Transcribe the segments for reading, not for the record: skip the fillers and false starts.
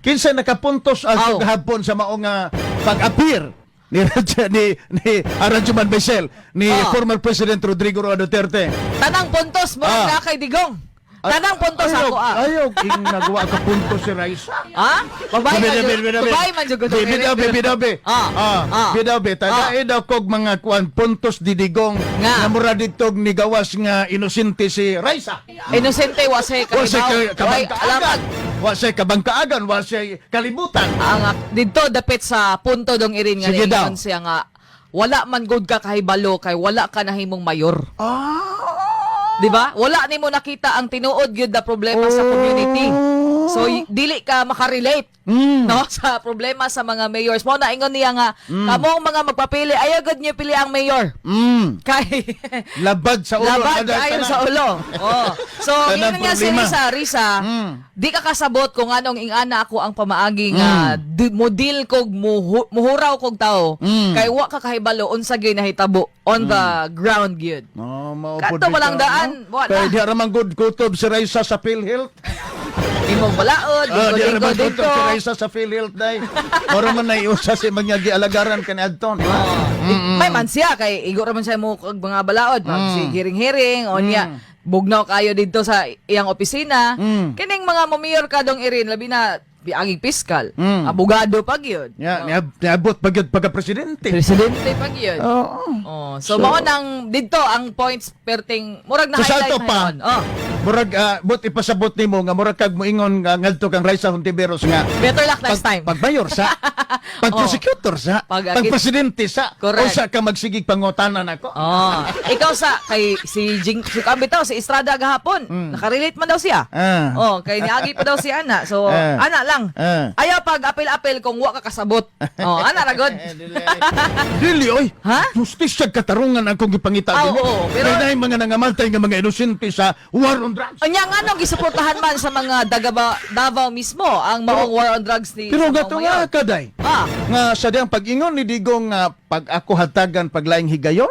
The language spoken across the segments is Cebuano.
Kinsa nakapuntos ang Aw. gahapon sa maong nga pag-appear ni Aranjuman Bicel ni former President Rodrigo Roa Duterte? Tanang puntos mo na kay Digong. Tanang puntos Ayaw, ako ah. Ayaw, ing nagawa ka puntos si Raisa. Ha? Babay man jud. Babay man jud. Bidaw, bidaw, Ah. Bidaw, tagay daw kog mga kuan puntos didigong Nga. nga mura ditog ni gawas nga inosente si Raisa. Inosente wa say Wa say kahibaw. Way kabangkaagan. alamat. Wa say kabangkaagan, wa say kalibutan. Ang didto dapit sa punto dong irin nga Sige daw. niingon siya nga wala man gud ka kahibalo kay wala ka nahimong mayor. Di ba? Wala nimo nakita ang tinuod gyud na problema sa community. So dili ka makarelate no sa problema sa mga mayors. Mo na ingon niya nga kamong mga magpapili, ayaw gud niyo pili ang mayor. Kay Labad sa ulo. labad Tanan- ayon tanan. sa ulo. Oh. So, Tanang yun nga si problema. Risa, Risa, di ka kasabot kung anong ingana ako ang pamaagi nga model kog muhuraw kog tao. Kay wa ka kahibalo unsa gyud nahitabo on the ground gyud. No, mao pod Kadto walang bitaw, daan, no? wala. Kay di ra man good kutob si Raisa sa PhilHealth. Imong balaod, Ah, di ra lingkod man dito. kutob si Raisa sa PhilHealth day. Mura man naiusa si mga gialagaran kaniadto, di ba? May man siya kay igo ra man siya mo og mga balaod, mag si hiring-hiring o niya bugnaw kayo didto sa iyang opisina. Kining mga mumayor ka dong irin labi na biaging piskal, abogado pa gyud. Ya, niabot pa gyud pagka-presidente. Presidente pa gyud. Oo. Oh, so, mao nang didto ang points perting murag na Sa highlight salto pa. na yun. Oh, Murag but ipasabot nimo nga murag kag moingon nga ngadto kang Raisa Hontiveros nga better luck next time. Pag mayor sa, pag prosecutor sa, pag presidente sa, Correct. usa ka magsigig pangutanan ako. Oh, ikaw sa kay si Jing si bitaw si Estrada gahapon. Nakarelate man daw siya. Oh, kay niagi pa daw si ana. So, ana lang. Ayaw pag apel-apel kung wa ka kasabot. Oh, ana ra gud. Eh, dili. Dili oy. Ha? Justisya katarungan ang kong gipangita Ah, nimo. oo, pero- Kay naay mga nangamatay nga mga inosente sa war on drugs. Unya nga nung gisuportahan man sa mga Davao mismo ang maong war on drugs ni Pero sa maong gato nga mayor. kaday. Nga sa diyang pag-ingon ni Digong nga pag ako hatagan paglaing higayon,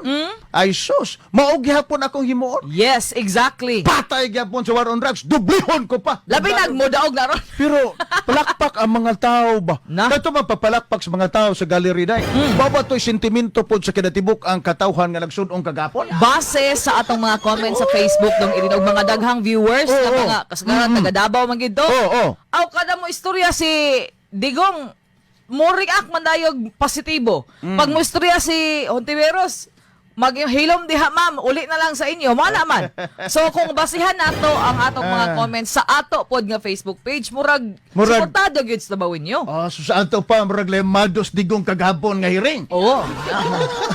ay sus, mao gihapon akong himuon. Yes, exactly. Patay gihapon sa war on drugs, dublihon ko pa. Labi nagmodaog na ron. Pero palakpak ang mga tao ba? Na. Kato man papalakpak sa mga tao sa gallery day. Ba to'y sentimento pod sa kinatibuk ang katawhan nga nagsudong kagapon? Base sa atong mga comments sa Facebook dong irin og mga daghang viewers na mga kasagaran taga Davao man gid to. Oo, oo. Aw kada mo istorya si Digong mo react man dayog positibo. Pag mo istorya si Hontiveros, maghilom diha ma'am, uli na lang sa inyo. Wala man. So kung basihan nato ang atong mga comments sa ato pod nga Facebook page, murag, suportado gyud sa Dabawenyo. Ah, so sa ato pa murag lemados Digong kagapon nga hiring. Oo.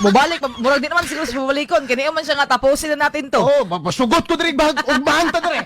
Mubalik, murag di naman siguro sa bubalikon. Kini man siya nga tapusin na natin to. Oh, mapasugot ko diri bahag ug bahanta diri.